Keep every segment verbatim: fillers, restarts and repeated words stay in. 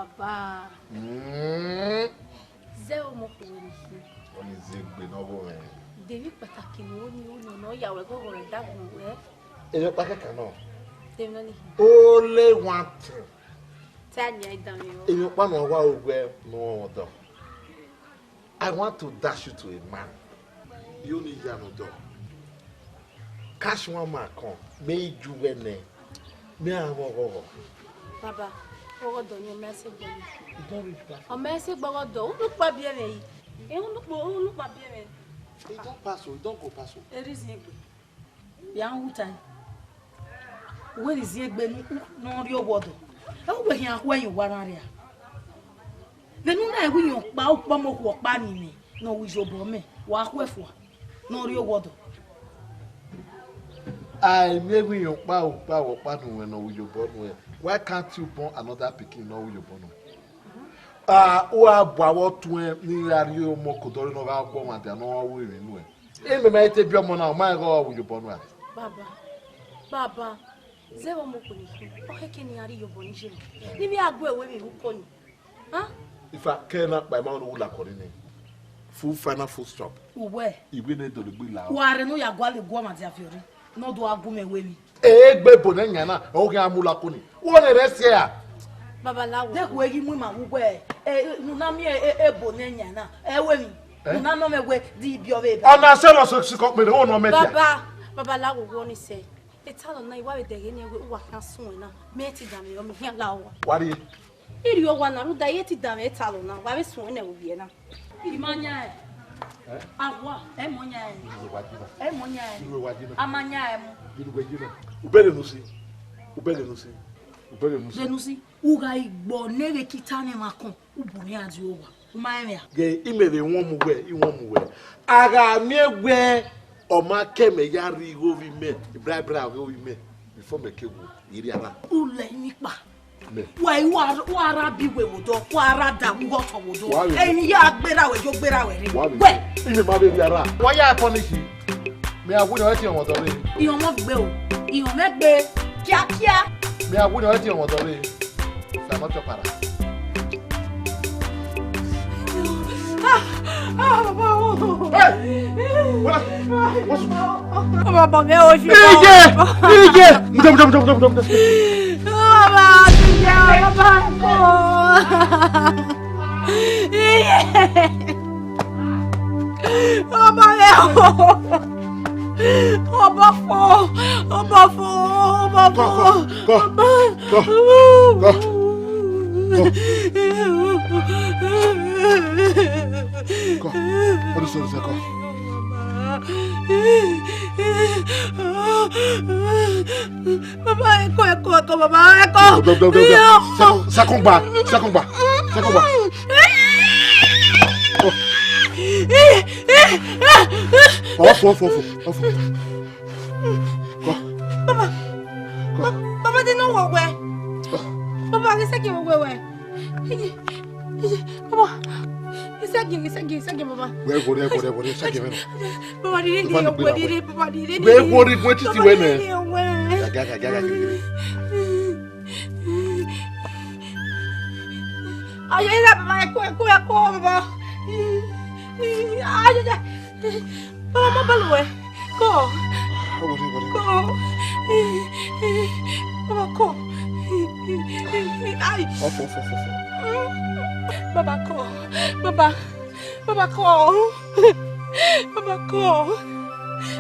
Baba. Mm. Zẹ ọmọ khuo ni khin. Ọni zẹ egbe ne ọ gho mwẹ. De emwi kpataki ne u ni, u ni nọ ya wẹ gọghọ rẹ dagbọn wẹ. Emwi ọkpa kẹkan nọ. De emwi nọ ni khin. Only one thing. Te a nia idan mwẹ. Emwi ọkpa ne ọ wa ru wẹ ne ọ rọnmwẹ ọdọ. I want to dash you to a man. You need ya nọ dọ. Cash one man come, me i ju wẹ nẹ, me a mwẹ ọghọghọ. Baba, ọghọdọ ni ọ ma sẹ gbọ ni. Don't reach back. Ọ ma sẹ gbọ ọghọdọ, unu kpa biẹ mwẹ yi. E unu kpa, unu kpa biẹ mwẹ. It don't pass o, it don't go pass o. Eri zin egbe. Ya wu ta. Uwẹ ni zin egbe ne ọ rrie owa ọdọ. Ẹ wẹ khian khuẹ yan owa na ria. Vbene u na wi yan ọkpa, ukpọmọ okhuo ọkpa ni mwẹ, ne ọ wu iyobọ mẹ, wa khuẹ fua, ne ọ rrie owa ọdọ. A i miẹn wi yan ọkpa, ukpọmọ ọkpa ne uwẹ ne ọ wu iyobọ nuẹn. Why can't you born another pikin ne ọ wu iyobọ nuẹn? Ah, u gha bu avbe ọtuẹn ni gha rhie ọmọ ke odọ ne ọ gha guọmwa dia ne ọ ru emwi nuẹn. Imẹ ma i te biẹ ọmọ na, ọ ma rẹn ghe ọ wu iyobọ nuẹn. Baba, baba, zẹ vbe ọmọ okhuo ni khin, ọ khẹke ne iran rhie iyobọ ni ye mẹ. Ne I vbe a gu ẹre emwi vbe uko ni. Huh? Ifa, ke na kpa ima unu wu lakọ ni nẹ. Full final full stop. Uwẹ. Iwe ne dọlegbe la. Wa rre ne u ya gualọ guọmwa dia viọ rre. Ne ọ do gha gu mẹ wẹ emwi. Egbe ebo ne yan na, ọ khian mu lakọ ni. Wọ ne rẹ siẹ a? Babalawo. De wẹ ghi mu ima vbe uwẹ, eh, ne u na miẹn, eh, ebo ne yan na. Ẹ wẹ emwi. Eh? Ne u na nọ mwẹ wẹ, de ibiọ vbe ba. Ọna sẹ lọ sẹ sikọ kpere, ọ nọ mẹ tia. Baba, babalawo wọ ni sẹ. Etalọ na, I wa vbe dẹghe ne wẹ, uwa khian suẹn na. Mẹ ti da mwẹ, ọ mẹ khian la uwa. Wa rrie. I rrie owa na, rhunmwuda I te da mwẹ etalọ na, wa vbe suẹn nẹ vbe ovbi ẹre na. I ma yan ẹn. Eh? Awa, ẹ mọ yan ẹn. Irue wa jina. Ẹ mọ yan ẹn. Irue wa jina. A ma yan ẹn mu. Irue jina. Ubẹghe ne u si. Ubẹghe ne u si. Ubẹghe ne u si. Vbene u si, u gha gbe ne ghe kita ne emwa kọn, u bu ne iran die owa. U ma rẹn mwẹ a? Ghe, imẹ vbe wọnmu wẹ, I wọnmu wẹ. A gha miẹn wẹ, ọ ma kẹ mẹ ya rhie igho vbe imẹ, bribe bribe ọghe vbe imẹ, before mẹ ke wo, I rhie ara. U lẹ emwi kpa. Mẹ. Wẹ, wa, wa ra bi wẹ vbe odọ, wa ra da wu ọtọ vbe odọ. Wa vbe. Ẹni ya gbera wẹ, yo gbera wẹ rre. Wa vbe. Wẹ. Imẹ ma vbe rhie ara. Wa ya punish. Mẹ a wẹ ne ọ tiọn mwẹ odọ rre. Iran mọ gbe o. Iran mẹ gbe. Kíákíá. Mẹ a wẹ ne ọ tiọn mwẹ odọ rre. Sa mọ chọ para. Ah, ah, baba o. Hey! Wala, what's... Baba, baba, me o fi. Ije! Ije! Muda, muda, muda, muda, muda, muda. Baba, ije, baba, ko. Ije! Baba, me o. Ọba fọ, ọba fọ, ọba fọ, ọba. Kọ, kọ, kọ, kọ, kọ. Kọ, ọdún sọ̀rọ̀ sẹ́kọ̀. Baba, ẹ kọ, ẹ kọ, ẹ kọ, baba, ẹ kọ. Dọ, dọ, dọ, dọ, dọ. Sẹkọ, sẹkọ gba, sẹkọ gba, sẹkọ gba. Kọ. Ọfọ, ọfọ, ọfọ, ọfọ. Kọ. Baba. Kọ. Ba-, baba, de ne ọ wẹ wẹ. Kọ. Baba, ghe sẹki wẹ wẹ. Iye, iye, baba. Ghe sẹki, ghe sẹki, ghe sẹki, baba. Wẹ, wọrẹ, wọrẹ, wọrẹ, sẹki mẹ nọ. Baba, dìde, dìde, wẹ, dìde, baba, dìde, dìde. Wẹ, wọrẹ, wẹ, titi wẹ nẹ. Baba, dìde, wẹ. Ga, ga, ga, ga, ga, giri, giri. Aye, ya, baba, ẹ kọ, ẹ kọ, ẹ kọ, baba. Aye, ya. Baba, ma balu wẹ. Kọ. Kọ. Kọ. Baba, kọ. Ai. Ọfọ, ọfọ, ọfọ, ọfọ. Baba, kọ. Baba. Baba, kọ. Baba, kọ.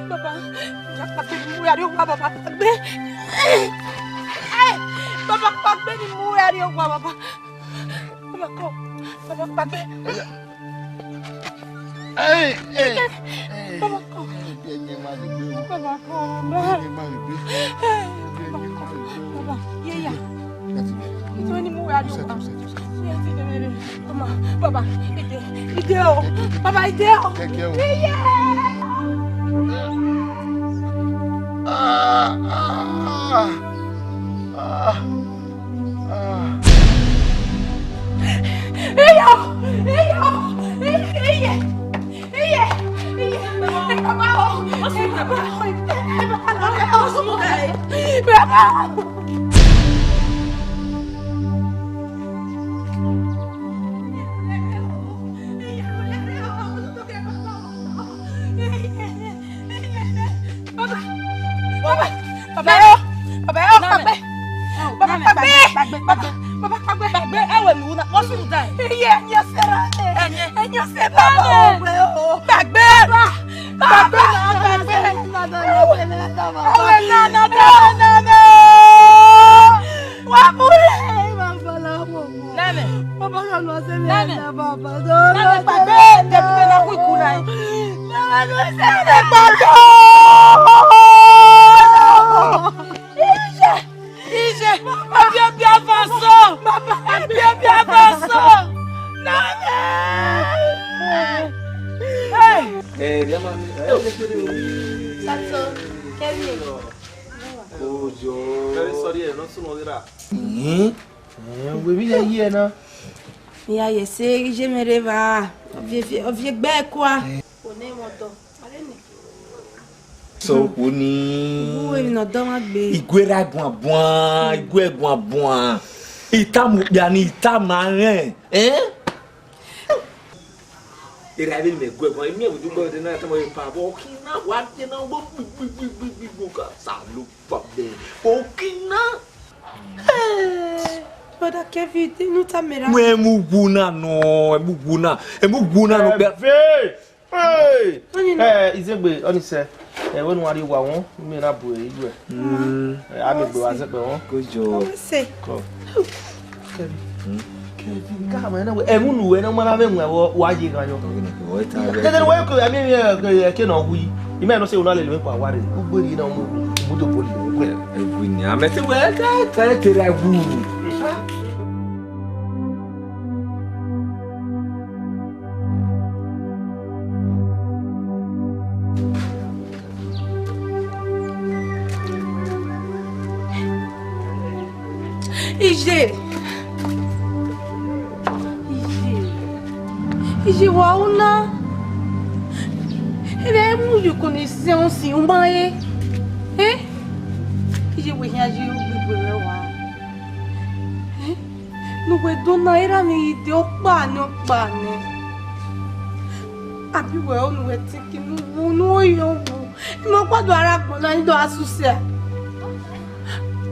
Baba, ya pàgbé ni mu ya rrie owa, baba, pàgbé. Ai, baba, pàgbé ni mu ya rrie owa, baba. Baba, kọ. Baba, pàgbé. Hey, hey, hey. Baba, kọ. Baba, kọ, baba. Baba, ye ya. Ito ni mu ya rrie owa. Baba, baba, ide, ide o. Baba, ide o. Kẹkẹ o. Iye. Ah, ah, ah, ah, ah. Iye o, iye o, iye, iye, iye. Baba o, baba o, baba o. Baba, baba, gbàgbé, gbàgbé, ẹ wẹ mi wu na, wọ́n sùn dá ẹ. Iye, ẹyin ọsẹ ra. Ẹyin. Ẹyin ọsẹ baba, ọgbẹ o. Gbàgbé. Baba, gbàgbé na, gbàgbé. Ẹ wẹ na, na, na, na, na. Wa mu rẹ. Baba la mu. Nene. Baba la mu ọsẹ mi. Nene. Baba, nene, gbàgbé, gbàgbé na ku ikuna. Baba la mu ọsẹ mi. Gbàgbé. Iye. Iye, ebiẹbiẹ vọsọ. Ebiẹbiẹ vọsọ. Nana. Hey. Eh, Biama, eh, Sato, Kevin. Ojo. Very sorry, eh, not soon, Odira. Mhm. Eh, we bi ya yi ẹ na. Ya ye se, je mere va. Ovie, ovie, ovie gbe kua. One mọ dọ. Are ni. So, wo ni. Wo emwi ne ọ dọ mwa gbe. Igue ra guan buan, igue guan buan. Ita mu kpia ni, ita ma rẹn. Eh? Era vbe mẹ gue guan, emi ẹvbo dugbe de na tama pa, but okina wa de na wo gbi, gbi, gbi, gbi, gbi, wo ka sa lo pa de. Okina. Hey, brother Kevin, de nu ta mera. Mu emu wu na nọ, emu wu na, emu wu na nọ kpia. Hey! Hey! Ọni nọ. Eh, Izegbe, ọni sẹ. Eh, wẹ nu wa rrie owa wọn, mi na bu iru ẹ. Mm. Eh, a miẹn egbe wa zẹkpẹ wọn. Good job. Ọni sẹ. Come. Kevin. Mm. Kevin, ka ma na we. Emu nu wẹ na ma na vbe wọn wa ye ghan yọ. Ọgẹnẹ ke wẹ ta vbe. Tẹtẹ wẹ ko, a miẹn, eh, ke, ke nọ wi. I ma nọ sẹ una lele vbe pa wa re. Ugberi na mu, mu do boli. Egbe ni, a mẹ te wẹ ta, ta, te ra wu. Iye. Iye. Iye wa una. Ebe mu yukun ni se un si un ma ye. Eh? Iye we hian ye ogbigbe rẹ wa. Eh? Ne uwẹ do na erha mwẹ ghi de ọkpa nẹ, ọkpa nẹ. Abi wẹ ọnii wẹ tiki ne u wu, ne u ye wu. Imẹ ọkpa do ara agbọn na, I do a sẹ usẹ.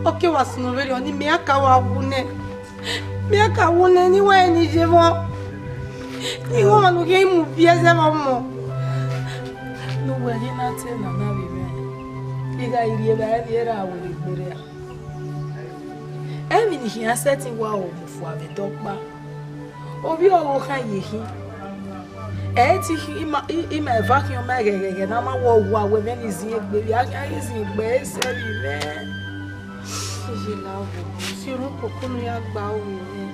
Ọ ke wa sunu vberriọ, ọnii mẹ a ka wa wu nẹ. Mẹ a ka wu nẹ, ne I wa rẹn ne I ye vbọ. Ne I ghọmwa ne u khian mu viẹ zẹ vbe ọmọ. Ne uwẹ ghi na te na na vbe mwẹ. I gha rhie vbe a rhie ra wẹ gbe rria. Emwi ne I khian sẹtin wa ru mu fua vbe ẹdẹ ọkpa. Ovbi ọvbokhan ye khin. Ẹ i ti khin, ima, i-, ima eva khian ma ghẹghẹghẹ ne a ma wẹ owa wẹ vbene I zin egbe, vbe a khian ghi zin egbe ẹre sẹ vbe mwẹ. Iye la oghogho, si oro koko ne u ya gba aro mwẹ.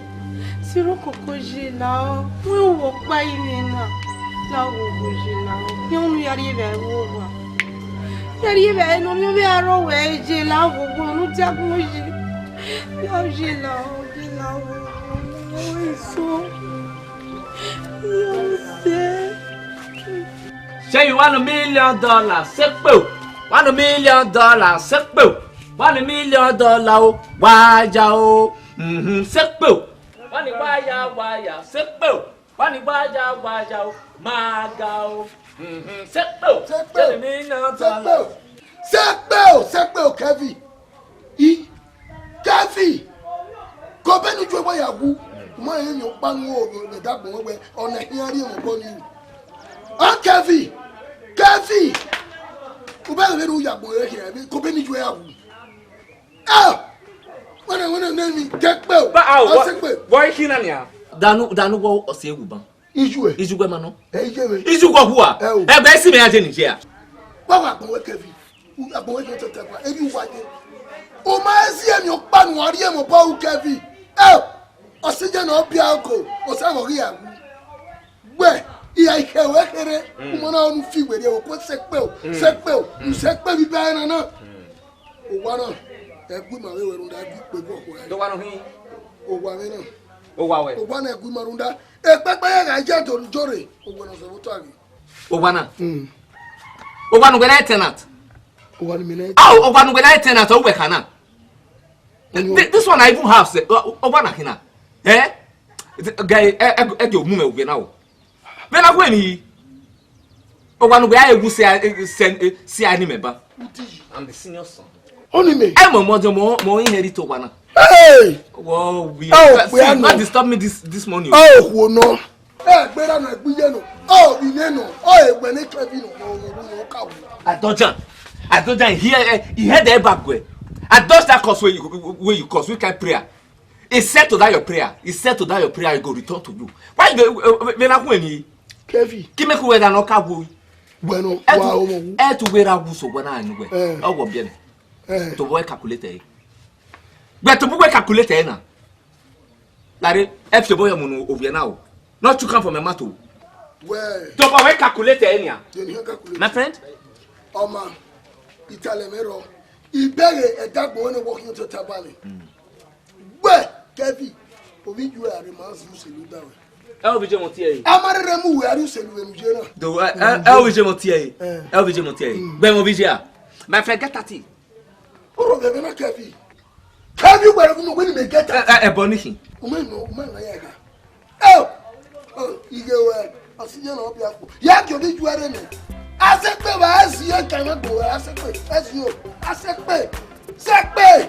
Si oro koko iye la o, wẹ uwu ọkpa ivbi na, la oghogho iye la o. Rẹn unu ya rhie vbe ẹvbo owa. Ya rhie vbe ẹvbo ne ovbi aro wẹ iye la oghogho, ne u dia gun iye. Ya iye la o, iye la oghogho, eso. Ya se. Say you want a million dollars, sekpo. Want a million dollars, sekpo. Want a million dollar, oh, wa ya, oh, mhm, sekpo. Wani waya waya, sekpo. Wani waya waya, oh, ma ga, oh, mhm, sekpo. Sekpo. Say a million dollars. Sekpo, sekpo, Kevin. I, Kevin. Kobenu ju egbe ya wu. U ma rẹn emwi ọkpa ne u ru vbe ẹdẹ agbọn wẹ, ọ na khian rhie mwẹ obọ nii. Ọ Kevin. Kevin. U bẹghe vbene u ya agbọn re khian, kobenu ju ya wu. Ah! Wẹnẹ, wẹnẹ, nẹ emwi, ke kpe o. Ba, a, ọ wa, sẹ kpe. Wa i khin na nia. Danu, danu wọ ọse ewuban. Ijuẹ. Ijuẹ ma nọ. Ẹ, ijuẹ. Ijuẹ hua. Ẹ o. Ẹgbẹ esi mẹ ya je Nigeria. Wa wa agbọn wẹ Kevin. U agbọn wẹ Kevin tẹtẹ pa. Ebi wa je. O ma zi emwi ọkpa ne uwa rhie mwẹ obọ ru Kevin. Ẹ o. Ọ sẹ iye ne ọ biẹ oko. Ọ sẹ vbe ọ ghi ya wu. Wẹ, I gha i khẹ ruẹ kherhe. Mm. U ma na ọnii fi werriẹ, o ku sẹ kpe o. Mm. Sẹ kpe o. Mm. U sẹ kpe vbe iba ẹre na na. Mm. Owa na, ẹgu ima vbe wẹ rhunmwuda ẹgu ikpe vbe ọkhua ẹre. Dọwa nọ hin. Owa mwẹ na. Owa wẹ. Owa na ẹgu ima rhunmwuda. Ekpẹkpẹ ya gha ya do ru jore. Owa na zọvbe otọ ghe. Owa na. Mm. Owa ne uwẹ na tenant. Owa ne imẹ na. Ah, owa ne uwẹ na tenant, ọ wẹ kha na. Thi-, this one na even house, eh, owa na khin na. Eh? Ẹ, ẹ, ẹ, ẹ, ẹ, mu mwẹ uwẹ na o. Vbene a gu emwi yi, owa ne uwẹ a wu sẹ, sẹ, sẹ ni mẹ ba. I'm the senior son. Ọni mẹ. Ẹ mọ, mọ, mọ, mọ inherit owa na. Hey! Whoa, we Oh, are we are see, not not. Disturb me this this morning. Oh, who no? Hey, better not be no. Oh, we no. Oh, when it can be no. No, no, no, no, no. I don't jam. I don't jam. He, eh, he had the back way. I dodge that cause where you where you cause we can prayer. He said to that your prayer. He said to that your prayer. He go return to you. Why you uh, when I when he? Kevin. Give me who that no ka go. Bueno, Eh, wa to- omo. Eh, to where I was so when I knew where. Eh. Oh, what bien. Eh. To boy calculate. But to boy calculate na. Lare, ẹ fi obọ yọ mu ne ovbi ẹre na o. Not you come from a matter o. Well, Tọkọ wẹ calculate ẹre nian. They need calculate. My friend. Ọma, italẹ mẹ rọ. Ibẹghe ẹdagbo ne wọ khian tota bale. Wẹ, Kevin, ovbi ju ẹre ma zu selu da wẹ. Ẹ ovbi je mo tie e. A ma rere mu wẹ ari selu vbe nu je na. Do ẹ ẹ ovbi je mo tie e. Eh. Ẹ ovbi je mo tie e. Gbẹ mo ovbi je a. My friend, get thirty. Oro vbe vbe na Kevin. Kevin wẹrẹ vbe mo wẹ ni me get thirty. Ẹ ẹ bọ ni khin. Ume no, ume na ya ga. Oh, oh, ighe wẹ, asi ye na obia ko. Ya ki obi ju ẹre mẹ. Ase pe ba asi ye ka na gbo wẹ, ase pe, asi o. Ase pe. Se pe.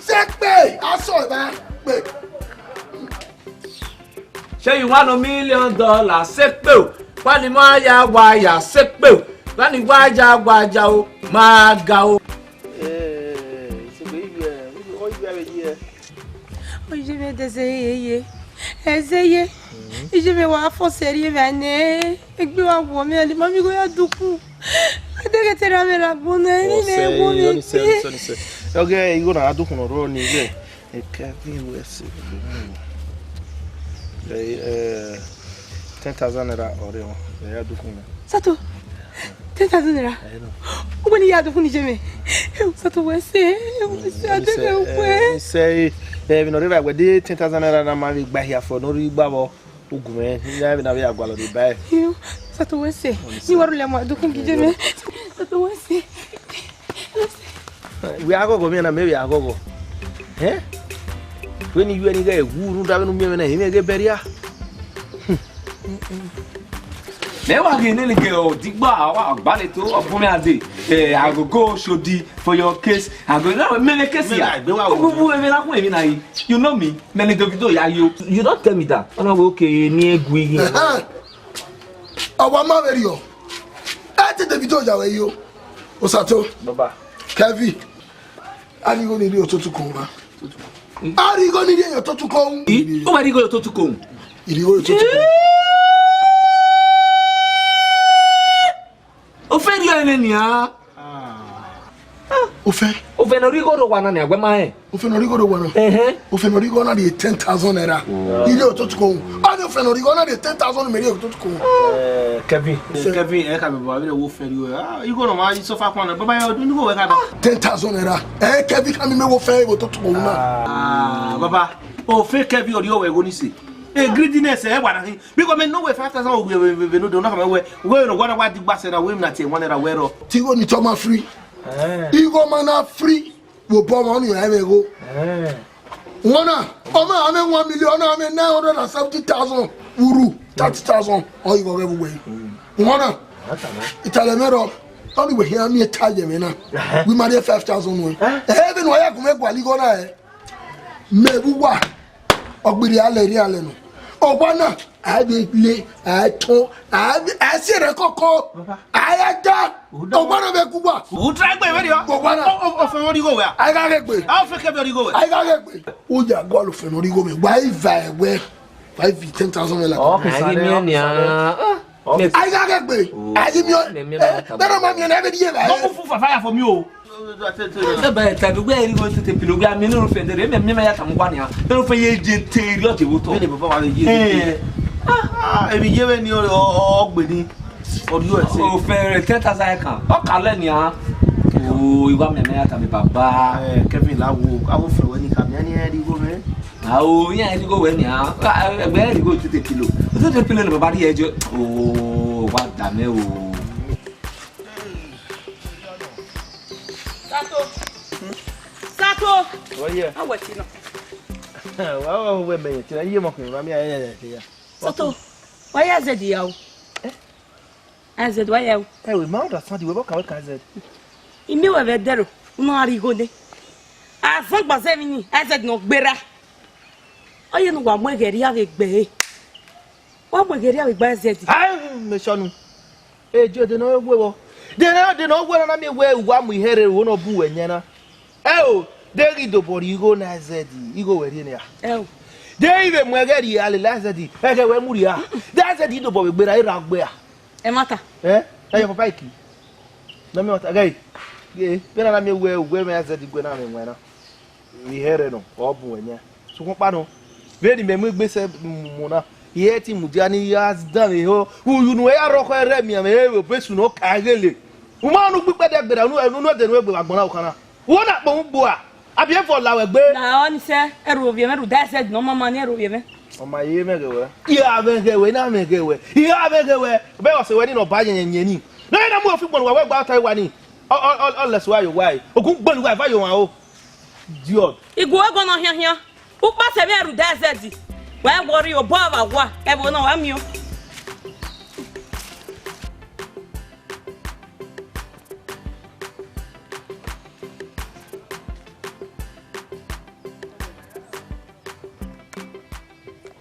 Se pe. Aso ba pe. Shey you want a million dollars? Se pe o. Wani ma ya wa ya se pe o. Wani wa ya wa ya o. Ma ga o. Eh, so be you, eh, you, oh, you have a year. Oye mẹ de ẹzẹ ye ye. Ẹzẹ ye. Iye mẹ wa fọ sẹrriọ evba nẹ. Egbe wa wọ mẹ, a lẹ ma mi gho ya dukhu. Adẹghẹ te ra mwẹ ra gbọn na, ẹre mẹ wọ mẹ. Ọghe igho na ra dukhu nọ rrọọ ni ighẹ. Kevin wẹ se. Eh, eh, ten thousand naira ọre wọn. Ẹ ya dukhu nọ. Sato, ten thousand naira. Ẹ nọ. Ugbẹn ni ya dukhu ni iye mẹ. Sato wẹ se, wẹ se, adẹghẹ wẹ. Sẹ, eh, vbe nọ rre ra wẹ de ten thousand naira na ma vbe gba hia fọ ne ọ rre igba vbọ. Ugu mwẹ, iran vbe na vbe ya gualọ rre ba ẹre. Iyo, Sato wẹ se. Ni wa ru lẹ mu adukun gije mẹ. Sato wẹ se. Wẹ aghọghọ mwẹ na, mẹ vbe aghọghọ. Ẹn? Wẹ ni yu ẹre ni ghẹ wu rhunmwuda vbene u miẹn mwẹ na, emwi ẹghẹ bẹrriẹ. Mẹ wa ghe nene ghe odigbo a wa gbalẹ to ọbun mwẹ a dee, eh, I go go Oshodi for your case. I go na mẹ vbe case ya. Mẹ gbe wa wo. Ugu emwi na kun emwi na yi. You know me, many Davido ya yo. You don't tell me that. Ọna wẹ okay ni ẹ gui ghi. Ẹhẹn. Ọwa ma vberriọ. Ẹ te Davido ya wẹ yo. Osato. Baba. Kevin. Arigho ni rhie otutu kọn ma. Arigho ni rhie otutu kọn. I, u wa righo otutu kọn. Irigho otutu kọn. Ofe rhie ẹre nian. Ofe. Ofe ne ọ rhie igho rre owa na nian, wẹ ma rẹn. Ofe ne ọ rhie igho rre owa na. Ẹhẹn. Ofe ne ọ rhie igho na rhie ten thousand naira. Irhie otutu kọn. Ọni ofe ne ọ rhie igho na rhie ten thousand mẹ rhie otutu kọn. Eh, Kevin. Sir. Kevin, ẹ ka bẹbẹ avbe wo fẹn rio. Ah, igho na ma yi suffer kọn na. Baba ya ọdun igho wẹ ka na. Ten thousand naira. Eh, Kevin ka mi mẹ wo fẹn igho otutu kọn na. Ah, baba. Ofe Kevin ọ rhie ọvbẹ igho ni se. Eh, greediness ẹ wa na hin. Because me no we five thousand we we we no do na me we we no wa na wa di gba se na we na te one naira we ro. Ti igho ni tọ ma free. Eh. Igho ma na free. Wo bọ ma ni ya me igho. Eh. Wọn na, ọmọ ame one million, ọmọ ame nine hundred and seventy thousand uru, thirty thousand. Ọ igho ghe we. Wọn na. Italẹ mẹ rọ. Ọni we hia mi ta ye me na. Eh. We marry five thousand we. Eh. Eh, even wa ya gu me gua ligho na eh. Mẹ vbe uwa, ọgbirri alẹ rri alẹ nọ. Ọwa na, a vbe le, a tọn, a vbe, a si ẹre kọkọ, a ya da. Ọwa na vbe gu uwa. U try gbe vberriọ. Ọwa na. O, o, o fẹn vbe ọrigho wẹ a? A gha ghe gbe. A o fẹn kẹ vbe ọrigho wẹ. A gha ghe gbe. U ya gualọ fẹn ne ọrigho mwẹ. Wa i va ẹwẹ. Five, ten thousand naira. Okay, a ghi sare, miẹn nian. Sare. Ah, okay. A gha ghe gbe. Oh. A ghi miẹn. Mẹ, mẹ, mẹ, eh, mẹ, mẹ, mẹ, ma miẹn na vbe die ba. Don't move for fire for me o. Ẹ bẹ ta do gbe eri go tete pilo gbe ami no fe dere me me ya ta mu wa ni a. Pero fe ye je te ri o je wo to. Bene baba wa ye. Eh. Ah, e bi ye we ni o o gbe ni. O ri o se. O fe ten thousand kan. O ka le ni a. O iwa me me ya ta mi baba. Eh, Kevin la wo. A wo fe we ni ka mi ani e ri go me. A o yan e ri go we ni a. Egbe e ri go tete pilo. Tete pilo ni baba ri e je. O wa da me o. Sato. Sato. Oye. Awẹ ti nọ. Wa wa we me ti na ye mo kun ma mi aye ya. Sato. Wa ya zẹ di ya o. Eh? A zẹ di wa ya o. Eh, we ma understand we ka we ka zẹ. Imi we ve dero. Uno ari gode. Azọngba zẹ emwi ni, Isaac ne ọ gberra. Ọ ye ne uwa mu ẹghẹ rhia vbe gbe ẹre. Wa mu ẹghẹ rhia vbe gbe Isaac. Ai, mẹ sọnu. Ejo de ne ọ we vbọ. De ne de ne ọ we na miẹn wẹ uwa mu ihe rre ro ne ọ bu wẹ yan na. Ẹo, de ghi dobọ rhie igho na Isaac, igho wẹ rhie nia. Ẹo. De i vbe mu ẹghẹ rhie a lele Isaac, ẹghẹ wẹ mu rhia. De Isaac dobọ vbe gberra, I ra gbe a. Ẹmwata. Ẹ? Na yọ papa iki. Na miẹn ọta, ghẹ. Ye, vbene a na miẹn wẹ uwẹ mwẹ Isaac gue na mwẹ wẹ na. Vbe ihe rre nọ, ọ bu wẹ yan. Sokpan kpa nọ. Vbene imẹ mu egbe sẹ mu na. Ihe te mudia ni ya danmwehọ. Uyu ne uwẹ ya rhọkọ ẹrẹ miẹn mwẹ, vbe obesu ne ọ ka ghele. U ma nu gbe ikpẹdẹ gberra, unu, unu ẹdẹ ne uwẹ gbe vbe agbọn na okhan na. Uwẹ na kpọnmwẹ ugbo a? Abi ẹvbo la wẹ gbe? Na, ọ ni sẹ, ẹrhu ovbi ẹmwẹ, rhunmwuda Isaac ne ọ ma ma ni ẹrhu ovbi ẹmwẹ. Ọ ma ye mwẹ ghẹ wẹ. I gha mwẹ ghẹ wẹ, I na mwẹ ghẹ wẹ. I gha mwẹ ghẹ wẹ. Vbe ọse wẹ ni ne ọ ba yẹnyẹnyẹn ni. Ne ọ na mu ofi gbọnnu uwa, wẹ gba ọta uwa ni. Ọ, ọ, ọ, ọ lẹ sẹ uwa ye uwa e. Ogun gbọnnu uwa, eva ye ọmwa o. Idiot. Igue ẹguọnọ hianhian. Ukpa sẹ mwẹ rhunmwuda Isaac. Wẹ worry, obọ vbe awa. Ẹvbo na wa miẹn o.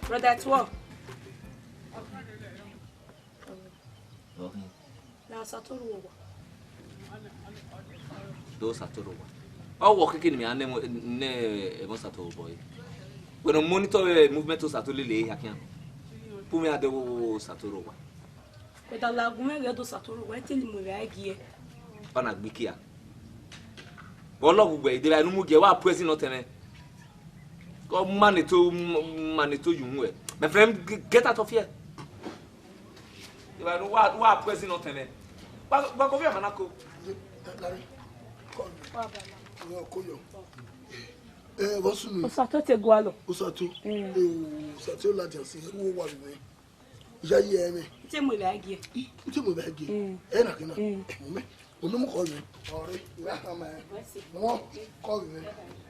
Brother Tuọ. Na Osatoro owa. Do Osatoro owa. Ọ wọ keke ne mẹ a ne ẹmwẹ Osatoro bọ e. Wẹ ne monitor vbe movement Osatoro lele ehia khian. Pu mwẹ a de wo Osatoro owa. Wẹ da la gu mwẹ ghẹ do Osatoro owa, ẹ te ne mu evbare gie. Ọ na gbe ikia. Vbe ọ lọghọ uwẹ, idevba ne u mu gie, wa poison ọtẹn mwẹ. Ọ ma ne to, ma ne to yu wẹ. My friend, g-, get out of here. Idevba ne wa, wa poison ọtẹn mwẹ. Wa, wa kọ fi ọmọ na ko. Larry, call me. Yo, call you. Eh, what's your name? Osato te gualọ. Osato. Mm. Eh, Osato la dia si, wo wa mi. Iyayi ẹmwẹ. Te mu evbare gie. I, te mu evbare gie. Mm. Ẹ na kina. Mm. Mu mẹ. Unu mu kọ yẹn. Ọre, ira kan ma. Wọn kọ yẹn.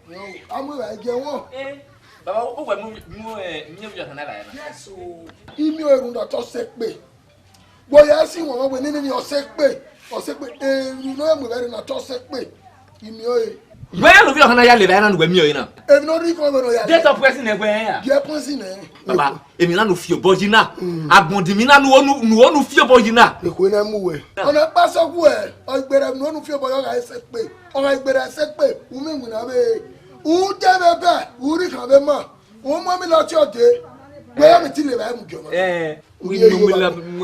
Wọn, a mu evbare gie wọn. Eh. Baba, o wẹ mu, mu, eh, mu evbare kan na evbare na. Yes o. Imi o erhunmwu da tọ sẹ kpe. Wẹ ya si wọn wẹ nene ni ọ sẹ kpe. Ọ sẹ kpe. Erhunmwu ne ọ mu evbare na tọ sẹ kpe. Imi o e. Wẹ ya lo fi ọkan na ya le evbare na ne uwẹ miẹn ọre na. Emwi ne ọ rhie ikọn vbe nọ ya. Date of person ẹgbẹ ẹn ya. Gie poison nẹ. Baba, emwi na ne u fi obọ yi na. Mm. Agbọn di mi na ne u, ne u fi obọ yi na. Ekhue na mu wẹ. Ọna kpa sẹ gu ẹ, ọ gberra ne u fi obọ yi, ọ gha sẹ kpe. Ọ gha gberra sẹ kpe, u miẹn iwinna vbe. U de vbe bẹ, u rhie ikhan vbe ma. U mu mi lọ tie ọde. Wẹ ya mi ti le evbare mu gie ọmwa. Eh, u ye yo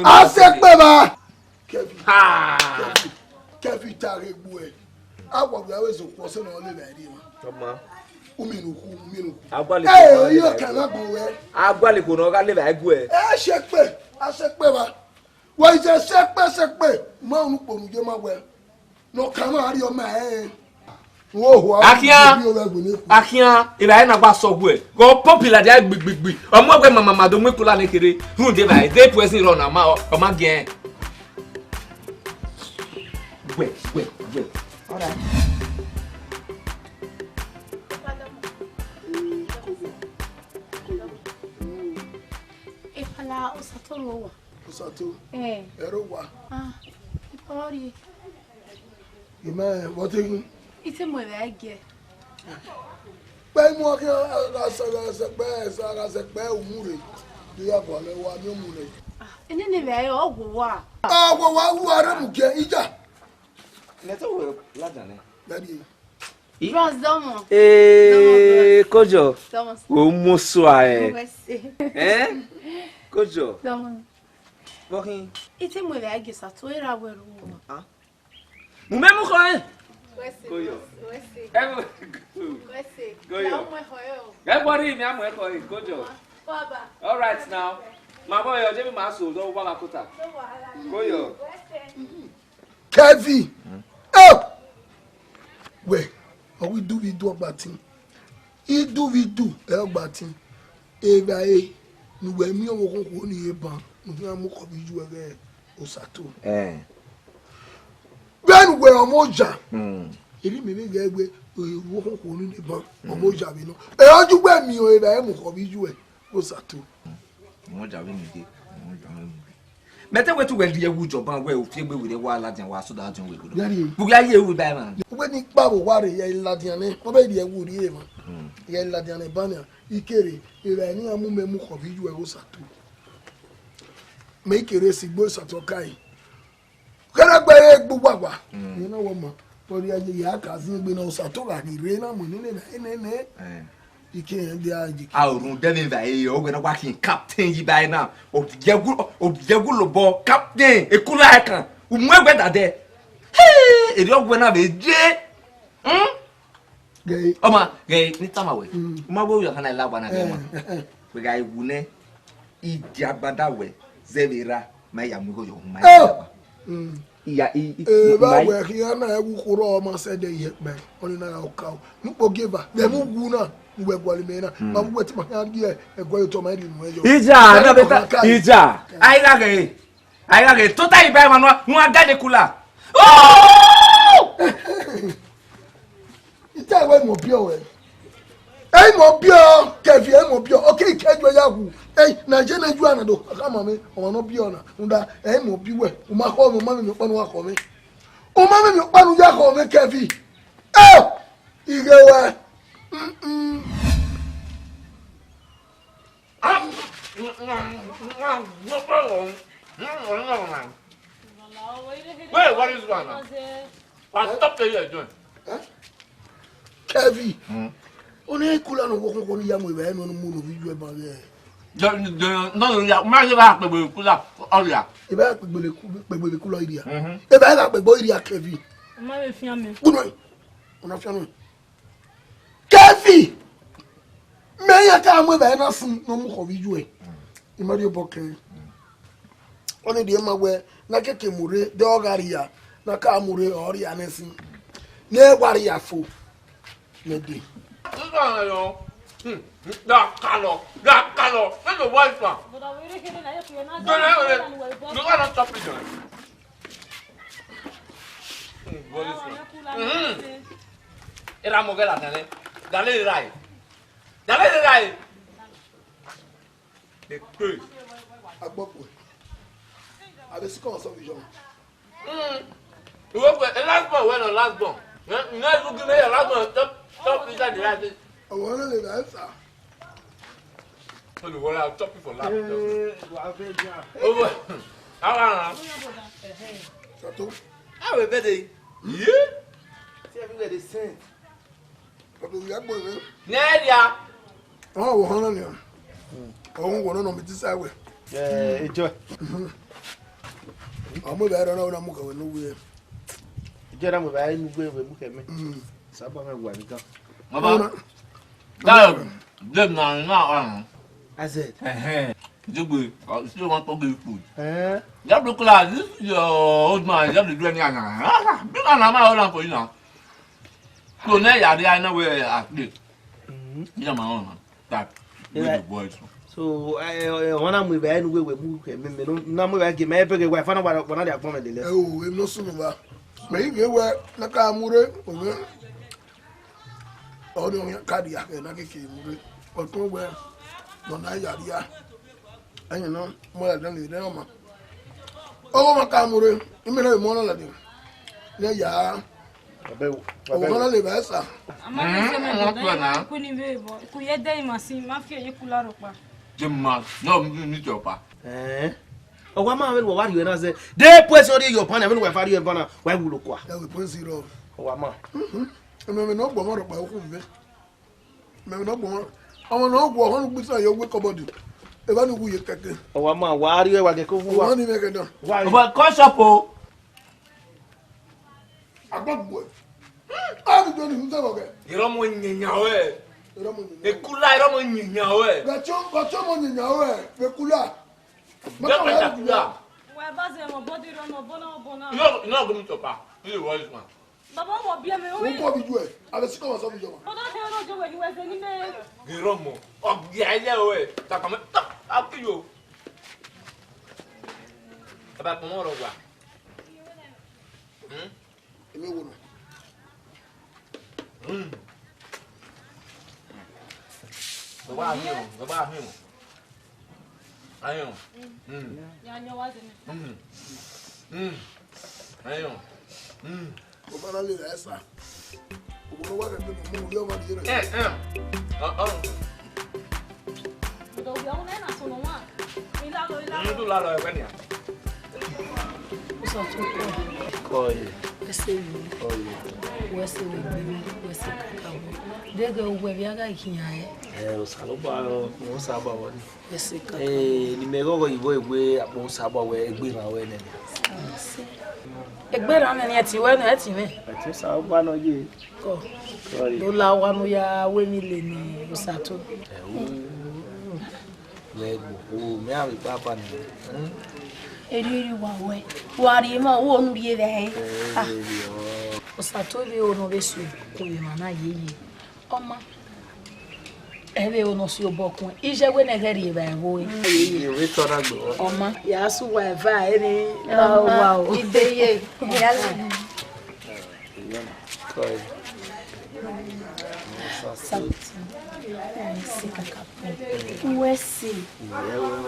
ba. A sẹ kpe ba. Kevin. Ha! Kevin, Kevin ta ghe gbu ẹ. A wa gbe aro ezo kpọ sẹ ne ọ le vbe rri emwa. Tọma. Umie ne u khu, umie ne u khu. A gualọ. Eh, ikhuo ne ọ yo le vbe ka na gbọn wẹ. A gualọ ikhuo ne ọ gha le vbe gu ẹ. Ẹ sẹ kpe, a sẹ kpe ba. Wẹ i sẹ kpe, sẹ kpe. Ma unu kponu ye ma wẹ. Ne ọ ka ma rri ọma ẹ. Wo hua. Akhian. Akhian, evbare na gba sọ gu ẹ. Gọ popular dia gbigbigbi. Ọmọ ẹgbẹ mama ma do mu ekola ne kere. Rhunmwuda evbare, de poison rọ na ma, ọ ma giẹn. Wẹ, wẹ, wẹ. All right. Efala Osatoro wa. Osato. Eh. Ẹro wa. Ah, ipa ọrrie. Imẹ, what thing? Ite mu evbare gie. Kpẹ mu ọkhian, a gha sẹ, gha sẹ kpẹ, a gha sẹ kpẹ, u mu rre. Di ya bọ lẹ wa, ni u mu rre. Ah, ene ne evbare, ọ gu wa. Ah, wa, wa, wa, re mu gie, ija. Nẹ te wẹ lada nẹ. Daddy. Bros, dọmọ. Ee, dọmọ, bros. Kojo. Dọmọ. O mo sua ẹ. Mo fẹ se. Eh? Kojo. Dọmọ. Bọkhin. Ite mu evbare gie Osato, era wẹ ru. Ah. Mu mẹ mu khọ ẹ. Wẹ se, Koyo. Wẹ se. Ẹ mu. Wẹ se. Koyo. Ya mu ẹkhọ ẹ o. Ẹ bọ ri mi a mu ẹkhọ ẹ, Kojo. Baba. All right now. Ma bọ yọ, je mi ma so, dọ wa la kota. No wahala. Koyo. Wẹ se. Kevin. Oh! Wẹ, ọ wẹ idu vbe idu ọgbatin. Idu vbe idu ẹ ọgbatin. Evbare ne uwẹ miẹn ọvbokhan okhuo ni re ban, ne u khian mu khọ vbe iye uẹ ghẹ Osato. Eh. Vbene uwẹ ọmọ oja, Hmm. erha mẹ vbe ghẹ wẹ ọvbokhan okhuo ni re ban, ọmọ oja vbe nọ. Ẹ ọ ju wẹ miẹn evbare mu khọ vbe iye uẹ, Osato. Ọmọ oja vbe miẹn dee, ọmọ oja vbe miẹn dee. Mẹ te wẹ te uwẹ rhie ẹwu jọban wẹ u fi egbe werriẹ wa ladian wa sodadian wẹ godo. Gari. Vbe u ya ye ẹwu ba emwa? Uwẹ ni kpa vbe owa rre ya ladian nẹ, ọ vbe rhie ẹwu rhie emwa. Ya ladian nẹ banian, I kere, erha ne iran mu mẹ mu khọ vbe iye uẹ ghe Osato. Mẹ I kere sigbo Osato kai. Kẹrẹgbe re gbe uwagwa. Iyẹn na wọ ma. Ọ rhie ye ya ka zin egbe na Osato gha ghi rre na mu nene na enene. Eh. Ike rẹn dia jiki. A ò rhunmwuda emwi vbe ẹre, ọ wẹ na wa khin captain yi ba na. Odiewu, Odiewu lobọ captain, ekula ẹkan. U mu ẹguẹ dadẹ. Hey, erriọ wẹ na vbe je. Hmm? Gẹe. Ọma, gẹe, ne I tama wẹ. Mm. U ma wẹ u ya khana la wa na gẹe ma. Eh, eh, eh. Wẹ gha wu nẹ, I dia agbada wẹ, zẹ vbe ra, ma ya mu igho yọ, ma ya. Oh! Iya, i, i, Evba ma wẹ khian na ẹwu khorọ ọmọ sẹ ẹdẹ iyẹkpẹ, ọni na ra ọka o. Nukpo gieva, vbe mu wu na, uwẹ gualọ mẹ na. Ma mu wẹ te ma khian die ẹguẹ otọ ma rhie unu ẹyọ. Ija, na beta, ija. Ai gha ghe, ai gha ghe, tota iba ma nua, nua gade kula. Oh! Ita wẹ mo biọ wẹ. Ẹi mọ biọ, Kẹvi, ẹi mọ biọ. Oke ikẹjọ ya wu. Ẹi, na je ne ju ana do. Aka ma mẹ, ọmọ nọ biọ na. Rhunmwuda, ẹi mọ bi wẹ. U ma khọ mẹ, u ma mẹ mi ọkpa nu wa khọ mẹ. U ma mẹ mi ọkpa nu ya khọ mẹ, Kẹvi. Eh! Ighe wẹ. Mm-mm. Wait, what is going on? What's up there, John? Kẹvi. Ọ ne kula nọ wọ koko ni ya mu ebe ẹnu mu no vi ju ẹban vbe. Nọ ya, ma ye ba kpegbe kula ọria. Ebe kpegbe kula iria. Ebe gha kpegbe iria Kẹvi. Ma vbe fian mẹ. Gbọdọ. Ọna fian nọ. Kẹvi! Mẹ ya ka mu ebe na sun nọ mu khọ vbe iye uẹ. I ma rhie obọ kẹre. Ọni rhie ma wẹ na keke mu rre, de ọ gha rria, na ka mu rre, ọ rria nẹ sin. Ne wa rria fo. Mẹ de. This one, you know, hmm, that color, that color, that's the white one. Don't I, you gotta stop it, John. Hmm, what is one? Mm-hmm. Era mogela, dale, dale, dale. Dale, dale. Ekpe. Agbọkue. A vbe sikẹ ọmwa sẹ ọvbijọ. Mm. Uwẹ kue, e last born, wẹ nọ last born. Nẹ, nẹ, you give me your last born, chop, chop inside the rice. Ọmwa na lele ẹsa. Holy water, I'll chop you for life. Eh, wa fe ja. Over. How are you? Sato. How are you? Yeah? See everywhere they send. Nẹ dia. Ọ wọ họn na nian. Ọ wọ nọ mẹ ti sa wẹ. Eh, enjoy. Ọmọ ebe ẹrọ na mu kẹwẹ ne uwu. Enjoy na mu ebe ẹrọ ne uwu mu kẹ mẹ. Saba mẹ wa ni gan. Baba. That blame na na. I said. Jogbe, you still want to give food. Eh? Just look like this, your old man, just dey do any and, ah, big man, na my old man for you now. So now you are there, I know where I play. Mm-hmm. Yeah, my own, man. That, yeah, with the boys. So, eh, eh, eh, one of my bad, we, we, we, we, me, me, no, no, we, we, me, I beg, we, find out what, what are they going to do. Oh, we no soon, ba. Me, we, we, na ka mure, we, we. Ọ rhie ọmwa ka rhia ẹre na keke mu rre. Ọtẹn wẹ ne ọ na ya rhia. Ẹyẹn nọ, mọ ya dan lele ọma. Ọghe ọmwa ka mu rre, imẹ na vbe mu ọna ladian. Ne ya. Ọmwa na lele esa. Ama mi se me do na ku ni ve bo. Ku ye de ima si, ma fi ye kula rokpa. Je ma, no mi ni jọba. Eh. Ọ wa ma vbene uwa rhie na zẹ. De puesi ọ rhie ye ọban na, vbene uwa fa rhie ọban na, wa wulo kua. Ẹ wẹ puesi rọ. Ọ wa ma. Ẹmwẹ ne ọ gbọmọ rhọkpa okhu vbe. Ẹmwẹ ne ọ gbọmọ. Ọmọ ne ọ guọ ọhọn ugbisa ye wake up body. Eva ni wu ye kẹkẹ. Ọ wa ma, wa rhie wa gẹ ko vu wa. Ọmọ ni mẹ kẹdọ. Wa. Ọba kọ shop o. Agbagbo. A bi do ni mu tẹbọ kẹ. Irọmọ nyenya wẹ. Irọmọ nyenya. Ekula irọmọ nyenya wẹ. Gachọ, gachọ mọ nyenya wẹ. Ekula. Maka wa ya kula. Wa ba zẹ mọ body run, ọbọ na, ọbọ na. No, no, go meet your pa. You the wise man. Baba, wọ biẹ mẹ. Who call you? I dey see come as you. Baba, kẹ rọ jọ wẹ ni wẹ zẹ ni mẹ. Irọmọ. Ọgẹ ayẹ wẹ. Takọ mẹ. I'll kill you. Ẹ bá pọn mọ́ ọ̀rọ̀ wa. Hmm? Èmi wò nù. Hmm. Bàbá mi o, bàbá mi o. Ayọn. Mm. Ya yọ wa zẹ nẹ. Mm. Mm. Ayọn. Mm. Ọmọ na lele ẹsa. Ọmọ na wa rẹ pé mo mú yọ ọmọ nìyẹn rẹ. Ẹ, ẹ. Ọ, ọ. Ọdọ wẹ ọmọ na sọnọ wa. Ilalo, ilalo. Ndu lalo ẹgbẹ nia. Usa tó kọ. Kọ ye. Ẹsẹ yìí. Kọ ye. Wẹ ẹsẹ wẹ gbẹmí, wẹ ẹsẹ kaka wọ. Dẹgẹ owẹ vbe a gha khian ẹ. Ẹ, Osanobua, Osanobua wọ ni. Ẹsẹ kaka. Ee, ne imẹ ghọghọ ivbo egbe akpọ Osanobua wẹ egbe rran wẹ nẹ. Egbe rran nẹ, ẹtin wẹ nẹ, ẹtin mwẹ. Ẹtin Osanobua nọ ye. Kọ. Sorry. Do la owa ne u ya ru emwi le ne Osato. Ẹ, u, wẹ gbo, u, mẹ a vbe kpakpa nẹ. Hmm? Erriọ erriọ wa wẹ, wa rhie emọ, wo nu rhie vbe ẹre. Ẹ, ah, erriọ. Osato vbe ro ne ọ vbe sue, ko vbe emwa na yeye. Ọ ma. Ẹ vbe ro ne ọ si obọ kun. Iye wẹ ne ẹghẹ rhie vbe ẹvbo e. Iye vbe tọ na gbe wọ. Ọ ma. Ya su wa eva eni. Ọ ma. Wa o. Ideye. Ya lu. Uwẹ si.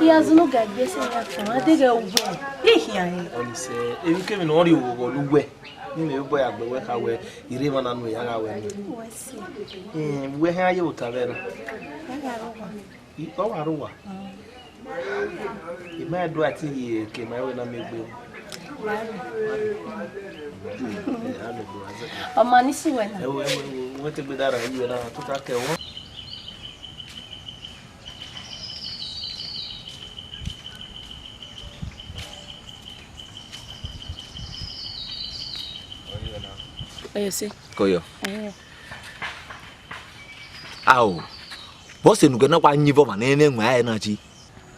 Iyazu ne ọ ga gbe ẹse ya tọn, a deghẹ uwẹ. Ihian. Ọnise, emwi kemwi ne ọ rhie vbe ọghe uwẹ, ne imẹ vbe obọ ya gbe wẹ kha wẹ, I rre emwa na nu ya gha wẹ nẹ. Uwẹ si. Em, wẹ hẹn a ye vbe ota vbe na? Ọ gha rre owa. I, ọ wa rre owa? Mm. I ma do ati ye ke ma wẹ na miẹn egbe. Ọ ma ni sẹ uwẹ na. Ẹ wo, ẹ wo, ẹ wo, wẹ te gbe da ra iwẹ na, tota kẹ wọn. Ẹ sẹ. Koyo. Ẹ. Ao. Vbọse ne ughẹ na wa yin vbe ọmwa ne ẹmwẹ ẹwaẹn na ji?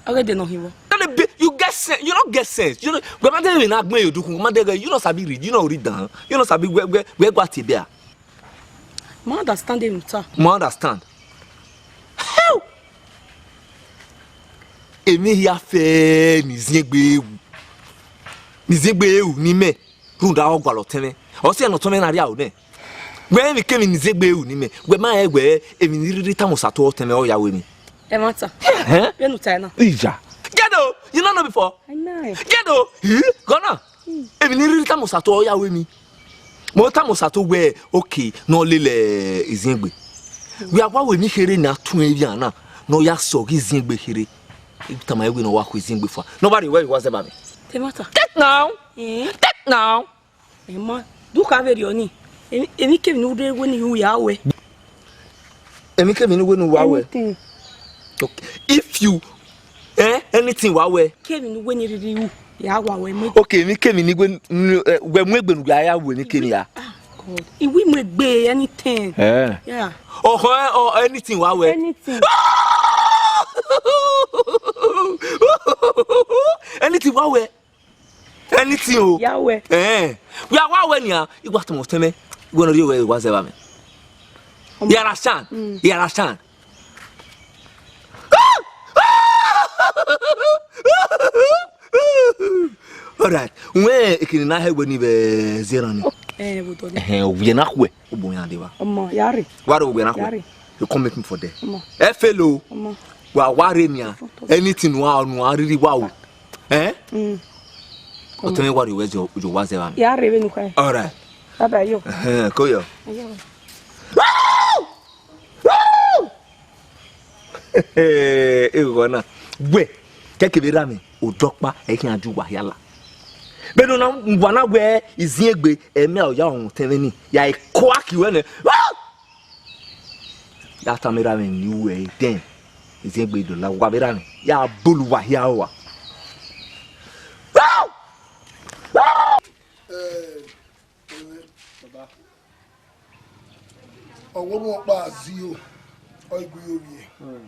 Ọ ghe de nọ hin vbọ? That a bit, you get sense, you no get sense. You know, wẹ ma de vbe na gbẹn ye odukhun, wẹ ma de ghe, you no sabi read, you no read down, you no sabi wẹ, wẹ, wẹ gua tie bia. Ma understand him ta. Ma understand. How? Emwi hia fẹ ne Iziengbe ru. Ne Iziengbe ru ni mẹ. Rhunmwuda ọ gualọ ọtẹn mwẹ. Ọ sẹ ne ọtẹn mwẹ na rria ro nẹ. Wẹ emwi kemwi ne Iziengbe ru ni mẹ. Wẹ ma rẹn wẹ emwi ne I rhirhi tama Osato ọtẹn mwẹ ọ ya ru emwi. Ẹmwata. Ẹhẹn. Vbene u ta ẹre na. Ija. Gẹdo, you no know before. I know. Gẹdo. Ih, gọna. Emwi ne I rhirhi tama Osato ọ ya ru emwi. Mo tama Osato wẹ, okay, ne ọ lele Iziengbe. Wẹ a wa ru emwi kherhe ne a tuẹn ivbian na, ne ọ ya sẹ ọghe Iziengbe kherhe. I tama ẹre wẹ ne ọ wa khu Iziengbe fua. Ne ọ wa rhie wẹ vbe uwa zẹ ba mẹ. Ẹmwata. Take now. Eh? Take now. Emwa, do kha vberriọ ni. Emwi, emwi kemwi ne u rre wẹ ne I ya ru ya ru ẹ. Emwi kemwi ne u wẹ ne u wa ru ẹ. Anything. Okay. If you, eh, anything wa ru ẹ. Kemwi ne u wẹ ne I rhirhi ru, ya wa ru ẹ mu. Okay, emwi kemwi ne i wẹ, eh, wẹ mu egbe ne u ya ya ru emwi kemwi ya. Ah, God. I wi mu egbe anything. Eh. Yeah. Ọhọ, ọ, anything wa ru ẹ. Anything. Anything wa ru ẹ. Anything o. Ya ru ẹ. Eh. Wẹ a wa ru ẹ nian, I wa tama ọtẹn mwẹ, I wẹ ne ọ rhie wẹ vbe uwa zẹ ba mẹ. Ọmọ. You understand? Mm. You understand? All right. Wẹ ekene na hẹ wẹ ni vbe zẹ na ni. Eh, vbe otọ ni. Eh, ovbi ẹre na khuẹ, u bu iran deba. Ọmọ, ya rre. Wa rre ovbi ẹre na khuẹ. Ya rre. You come meet me for there. Ọmọ. Ẹ fẹ lo. Ọmọ. Wa wa rre nian. Anything wa nu a rhirhi wa o. Eh? Mm. Ọtẹn mwẹ wa rhie wẹ zẹ, yo wa zẹ ba mẹ. Ya rre vbene u kha. All right. Bye bye yo. Ẹhẹn, ko yo. Yo. Eghọ na. Wẹ, kẹkẹ vbe ra mẹ, odọkpa, ẹ khian ju wa hia la. Vbene ọ na wa na wẹ Iziengbe, ẹmẹ ọ ya ọmwẹ ọtẹn mwẹ ni, ya e ko aki wẹ nẹ. Ya tama erha mwẹ ne I ru ẹre, then Iziengbe do la owa vbe erha mwẹ, ya bolu uwa hia ua. Baba. Ọ wẹ ọmọ ọkpa zio, ọ i gu ye ovbi ẹre.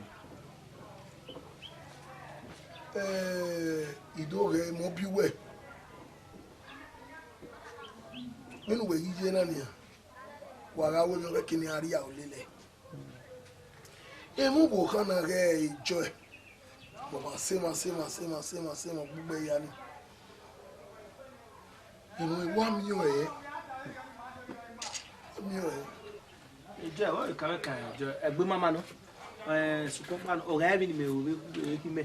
Eh, I do ghẹ mẹ ọ biẹ uwẹ. Vbene uwẹ ghi ye na nian, wa gha wẹ emwi ọghẹe kene a rhia olelẹ. Emwi uwẹ ọ kha na ghẹ e jọ ẹ. Wa ma sẹ emwa, sẹ emwa, sẹ emwa, sẹ emwa, sẹ emwa, ọgbugbe ya ni. Emwi wa miẹn ọre. Wa miẹn ọre. Ejọ, wa kan kan, ejọ, ẹgbe mama nọ. Eh, sukọ pa nọ, ọ gha emwi ne mẹ ru vbe, vbe khin mẹ.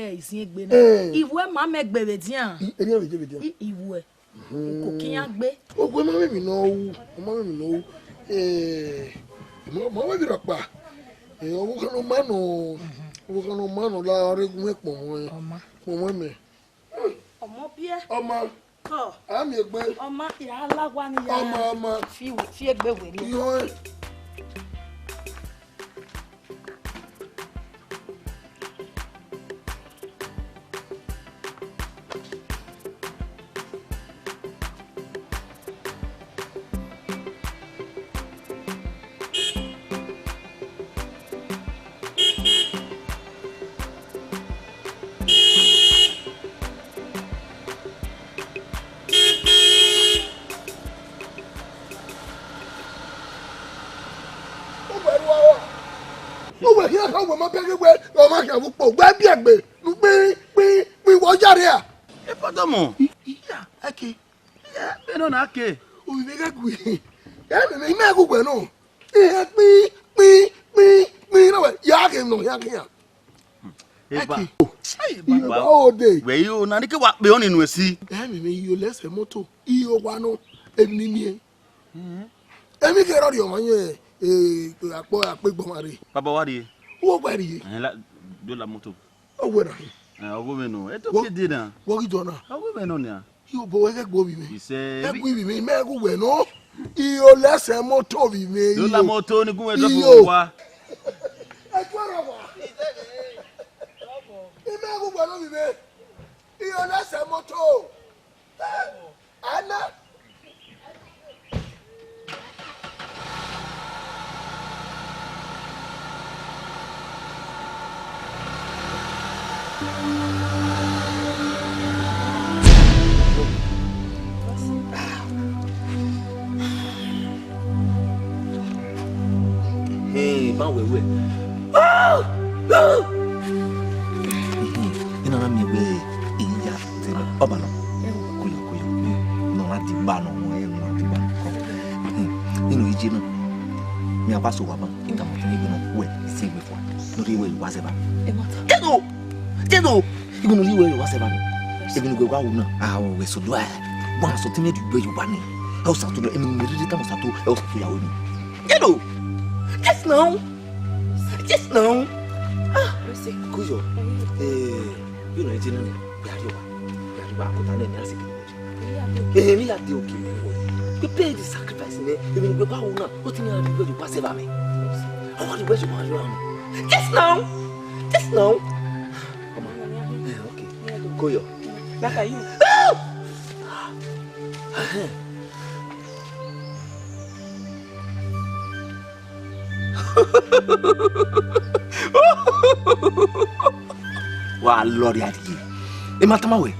ghe iziengbe na. Eh. Iwẹ ma mẹ gbe vbe dian. I, erian vbe je vbe dian. I, iwẹ. Uko kian gbe. Ogun ma mẹ mi nọ ru, ọ ma mẹ mi nọ ru. Eh, ma, ma wẹ vbe rhọkpa. Eh, ọvbokhan nọ ma nọ, ọvbokhan nọ ma nọ la ọre gun ẹkpọ mọ. Ọma. Kpọ mọ mẹ. Ọmọ biẹ. Ọma. Tọ. A miẹn egbe. Ọma, ya la wa ni ya. Ọma, ọma. Fi, fi egbe werriẹ. Iyọẹn. Uwẹ khian kha, uwẹ ma bẹghe wẹ, ọ ma khian vbe ukpo, wẹ biẹ egbe, kpin, kpin, kpin, wẹ ọ ya rria. Epa dọmọ. Iya, ẹki. Iya, vbene ọ na ke. Ovbi mwẹ ghẹ gue. Ẹ mẹ, mẹ, mẹ ghẹ uwẹ nọ. Ihe kpin, kpin, kpin, kpin, na wẹ, ya ghe nọ, ya ghe ya. Eba. Ẹki. Hey, Iye baba. Ba ode. Wẹ i o na ni ke wa kpe ọni nu esi. Ẹ mẹ, mẹ, iyo lẹsẹ moto, iyo wa nọ, emwi ni miẹn. Emwi kherhe ọ rhie ọmwa yẹn, eh, akpọ, akpọ egbọmwa rre. Baba wa rrie. Uwẹ gba rrie. Ẹ la, do la moto. Ọ wẹ na. Eh, ọghe mwẹ nọ. Eto Wo- ke de na. Wo ghi dọ na. Ọghe mwẹ nọ nia. Yo, bo wẹ ghẹ gbe ovbi mwẹ. Isẹ Ẹ bi- gu ivbi mwẹ, mẹ ghẹ gu wẹ nọ. Iyo lẹsẹ moto ovbi mwẹ. Yo la moto ni gu wẹ drop Iyo. Wa. Ẹ ju ọrọ wa. I mẹ ghẹ gu wẹ nọ ovbi mwẹ. Iyo lẹsẹ moto. Ana. Hẹn, ba wẹ wẹ. Ena na miẹn wẹ, eya zẹ ọba nọ. Koyọ, koyọ. Nọ na di gba nọ, nọ na di gba. Inu ije na. Mi a ba so wa ba, ita mo tini gbe nọ, wẹ, isi wẹ fua. No de wẹ wa zẹ ba. Kedo! Kedo! Igbe no de wẹ wa zẹ ba. Ebi ni gbe wa wu na, a wẹ so do a. Wa so tini di gbe yo ba ni. Ẹ o sa to, emi ni riri ta mo sa to, ẹ o sa to ya wẹ mi. Kedo! Yes now. Yes now. Ah, Mercy. Koyọ. Eh, you know, it's in me. Ya yo ba. Ya yo ba, ko ta ne ni asi. Eh, mi ya de oke mi wo. We pay the sacrifice, ne. Even we ba una. What thing you do, you pass over me. I want to wear you. Yes now. Yes now. Come on. Eh, okay. Koyọ. That are you. Wa lọrria rrie. I ma tama wẹ,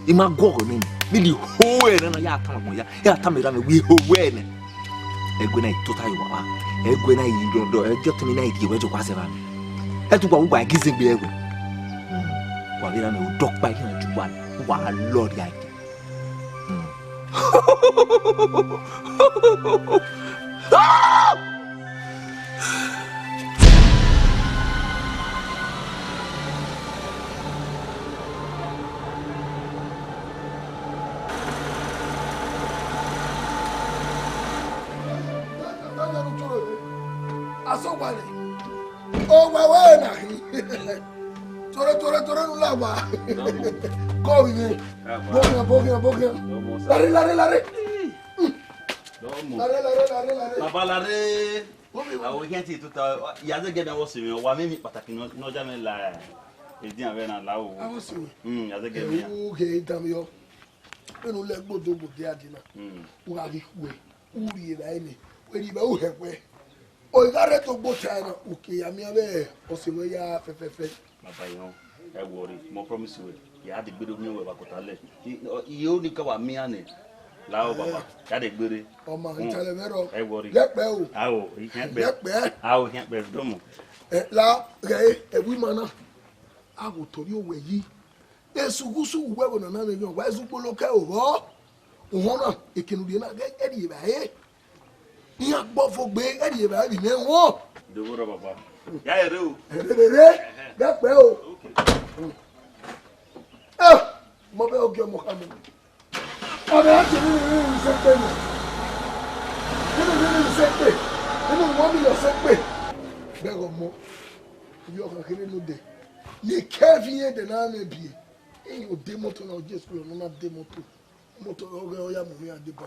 I ma guọghọ nẹ, ne I ho ẹre na ya tama agbọn ya, ya tama erha mwẹ wẹ I ho wẹ nẹ. Ẹguẹ na I tota ye owa, ẹguẹ na I rọdọ, ẹdẹ ọtẹn mwẹ na I rhie wẹ zẹ owa zẹ evba mwẹ. Ẹ tu gua, uwa gi zẹgbe ẹwe. Wa vbe erha mwẹ odọ ọkpa, I khian ju uwa, wa lọrria rrie. Asọkpale, owa wẹ na hin. Tore, tore, tore, nu la wa. Kọ vbe mwẹ. Boghian, boghian, boghian. Lare, lare, lare. Lare, lare, lare, lare. Baba lare. Kọ vbe mwẹ. Awo, I khian te tota, ya zẹgẹ mẹ, wa si mwẹ, wa mwẹ emwi kpataki nọ, nọ ya mwẹ la edian vbe na la o. Awo si mwẹ. Mm, ya zẹgẹ mẹ ya. Ewu ghe damiọ. Vbene u lẹ gbodogbode a di na, u gha ghi khue, u rhie evbare nẹ, wẹ rhie evbare u hẹ wẹ. Ọ gha rre togbe ota na, u ke ya miẹn vbe ọse mwẹ ya fẹfẹfẹ. Baba, I họn, ẹ worry, mẹ promise wẹ, ya de gbere miẹn wẹ vbe akota lẹ. I, I, I only ka wa miẹn nẹ, la o baba, ya de gbere. Ọ ma, I tale mwẹ rọ. Ẹ worry. Ghẹ kpẹ o. Ao, I khian kpẹ. Ghẹ kpẹ. Ao, I khian kpẹ, dọmọ. Ẹ, la, ghẹ, ẹ wi ma na. A gho tọrọ owẹ yi. Esughusu wẹ vbe nana mwẹ emwi, ọ wa zẹ ukpolo kẹ ovbọ. Uhọn na, ekene u rhie na, ghẹ rhie evbare. Iran gbọvo gbe, ghẹ rhie evbare vbe imẹ wọn. Dogho rọ baba. Ya rre o. Rere, rere, ghẹ kpẹ o. Okay. Eh, mọ bẹ ogie ọmọ kha mu. Ọmọ ya tie nene nene sẹ kpe nẹ. Nene nene sẹ kpe. Nene one million sẹ kpe. Bẹghe ọmọ. Ivbi ọkhan kherhe nodẹ. Ne Kevin ẹdẹ na mwẹ biẹ. Eyo de moto na, ọ je school nọ na de moto. Moto ọghe ọ ya mu mwẹ ya deba.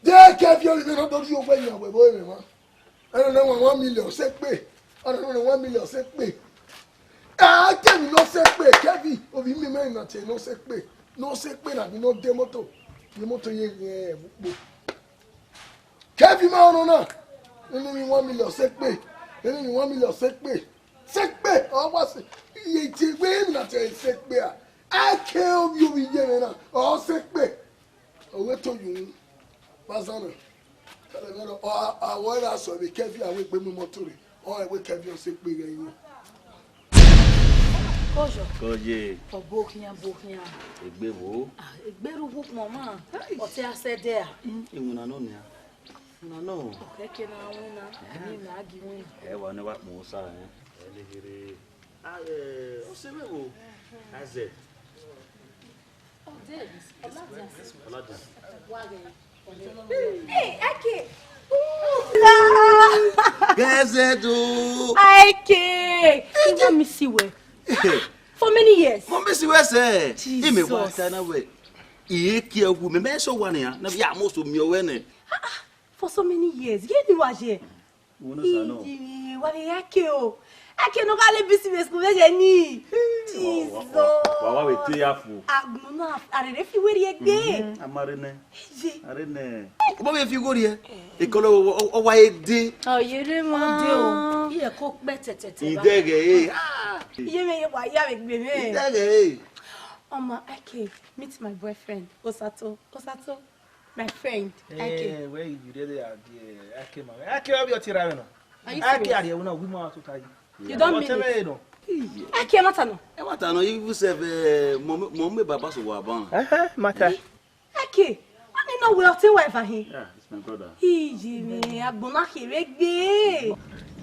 De Kevin ọghe ne ọ do rhie owẹ yan wẹ vbe ẹmwẹ mwa. Ẹnẹ ne one million sẹ kpe. Ẹnẹ ne one million sẹ kpe. A Kevin ne ọ sẹ kpe, Kevin, ovbi mẹ na tie ne ọ sẹ kpe. Ne ọ sẹ kpe na bi ne ọ de moto. Ne moto ye ghẹ vbe ukpo. Kevin ma ọnọ na, nene emwi one million sẹ kpe, nene emwi one million sẹ kpe, sẹ kpe, ọ wa sẹ, iye tie egbe emwi na tie sẹ kpe a, a ke ovbi ovbi ye mwẹ na, ọ sẹ kpe, ọ wẹ to yu, Bazan na, ọ, ọ, ọ ra sọ vbe Kevin a wẹ egbe mu imọto rre, ọ wẹ Kevin ọ sẹ kpe ghẹ yin. Kojo. Koje. Ọbo khian, bo khian. Egbe vbo? Ah, egbe ru wu kpọn ma. Ọtẹ asẹ dẹ a. Mm, iwinna nọ nia. Iwinna nọ. Ọkẹkẹ na winna, emwi na gi winna. Ẹ wa ne wa kpọn sa, ẹ. Ẹ ne here. A, ẹ, o se vbe vbo? Azẹ. Hey, Ike. Gẹzẹ do. Ike. Iwa mi si wẹ. For many years. Mo miss wẹ sẹ. Imẹ wa ta na wẹ. Iye kiẹ wu mẹ, mẹ sẹ owa nian, na ya mo so miẹn wẹ nẹ. For so many years. Ye ni wa ye. Uno sa no. Iji, wa vbe ya ke o. Ake no gha le bisi vbe school vbe ye ni. Jesus. Wa wa vbe te ya fu. Agbọn na, a rere fi werriẹ egbe. Mhm, a ma rre nẹ. Iji. A rre nẹ. Ọ ma vbe fi werriẹ. Ekọlọ ọ wa ye de. Ọ ye re ma. Ọ de o. Iye ko kpẹ tẹtẹtẹ. Idẹghẹ e. Ah. Iye mwẹ ye wa ya vbe gbe mwẹ. Idẹghẹ e. Ọmọ, Ake, meet my boyfriend, Osato. Osato, my friend, Ake. Eh, where you dey there? Ake, ma. Ake, obi oti ra no. Are you serious? Ake, are you not? We want to tie. You don't mean it. Whatever, no. Ake, matter no. E matter no, even self, eh, mom, mom, me baba so wa ban. Uh-huh, matter. Ake, wani no we ọtẹn wa eva hin. Yeah, it's my brother. Iji mwẹ, agbọn na kherhe egbe.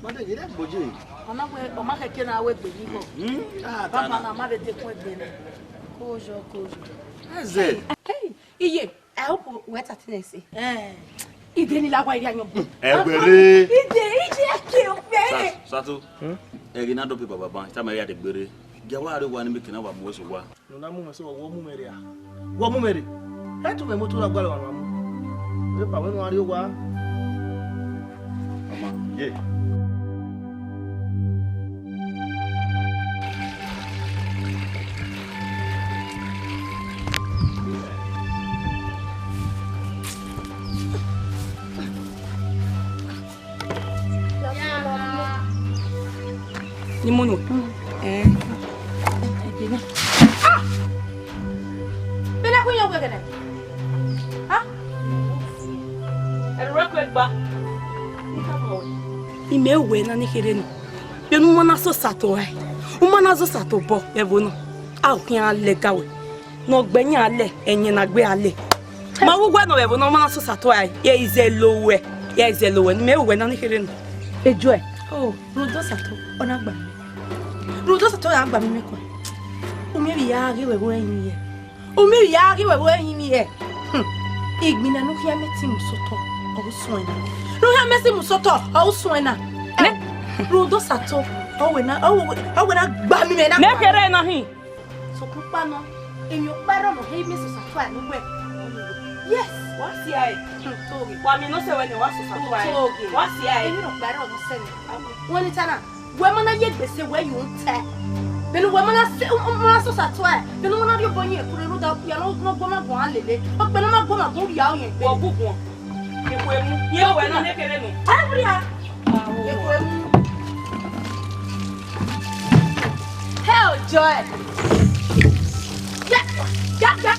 Mother, you don't believe. Ọna wẹ, ọma kẹkẹ na wẹ gbe yigho. Hmm? Ah, baba na ma vbe dekun egbe nẹ. Kojo, kojo. Eze. Hey, iye, I hope we entertain ese. Eh. Ide ni la wa iri ayan bu. Ẹgbẹre. Ide, ije ke o pe. Sa-, Sato. Hmm? Ẹghe na dọ pe baba ban, ta ma ya de gbere. Gia wa re wa ni me kina wa mu eso wa. Nọ na mu mwẹ sẹ, wọ mu mwẹ rre a? Wọ mu mwẹ rre. Ẹ tu mwẹ moto na gualọ ọmwa mu. Epa wẹ ne u gha rrie owa. Ọma, ye. Ni mu nu. Eh. Ah! Bele ku yan wegele. Ah! Ẹrọ ku egba. Imẹ wẹ na ni kherhe nọ. Bene u ma na sẹ Osato rae, u ma na zẹ Osato obọ vbe ẹvbo nọ. A khian lẹ ga wẹ. Ne ọ gbe ẹyan lẹ, ẹyẹn ne a gbe a lẹ. Ma vbe uwẹ nọ vbe ẹvbo nọ, ọ ma na sẹ Osato rae, ya izẹ lo wẹ, ya izẹ lo wẹ, ne imẹ wẹ na ni kherhe nọ. Ejuẹ, oh, rhunmwuda Osato, ọ na gba mẹ. Rhunmwuda Osato ya gba mẹ mẹ kua. U miẹn vbe ya ghe wẹ vbe ẹrinmwi hẹ. U miẹn vbe ya ghe wẹ vbe ẹrinmwi hẹ. Hmm. Igbinna ne u khian mẹ te mu sẹ otọ, ọ suẹn na. Ne u khian mẹ te mu sẹ otọ, ọ suẹn na. Rhunmwuda Osato, ọ wẹ na, ọ wẹ, ọ wẹ na gba mẹ mẹ na. Mẹ kherhe na hin. Sokpan ọkpa nọ, emwi ọkpa ẹrọ nọ he mẹ sẹ Osato a ne uwẹ. Yes, wa si ae. Hmm, toge. Wa miẹn ne ọ sẹ wẹ ne wa sẹ Osato ae. Toge. Wa si ae. Emwi ọkpa ẹrọ nọ sẹ nẹ. Wẹ ni ta na, wẹ ma na ye egbe sẹ wẹ yo ta. Vbene wẹ ma na sẹ, u, u ma na sẹ Osato ae. Vbene u ma na rhie obọ yin ẹkure rhunmwuda okpia ne ọ, ne ọ gu ọmwa guan lele. Okpia ne ọ ma gu ọmwa guan, u rhia ọyẹn egbe. Wọ gu guan. Ekhue mu. Ye wẹ na ne kere nọ. Ae, u rhia. Ekhue mu. Hell, Joy. Ya, ya, ya.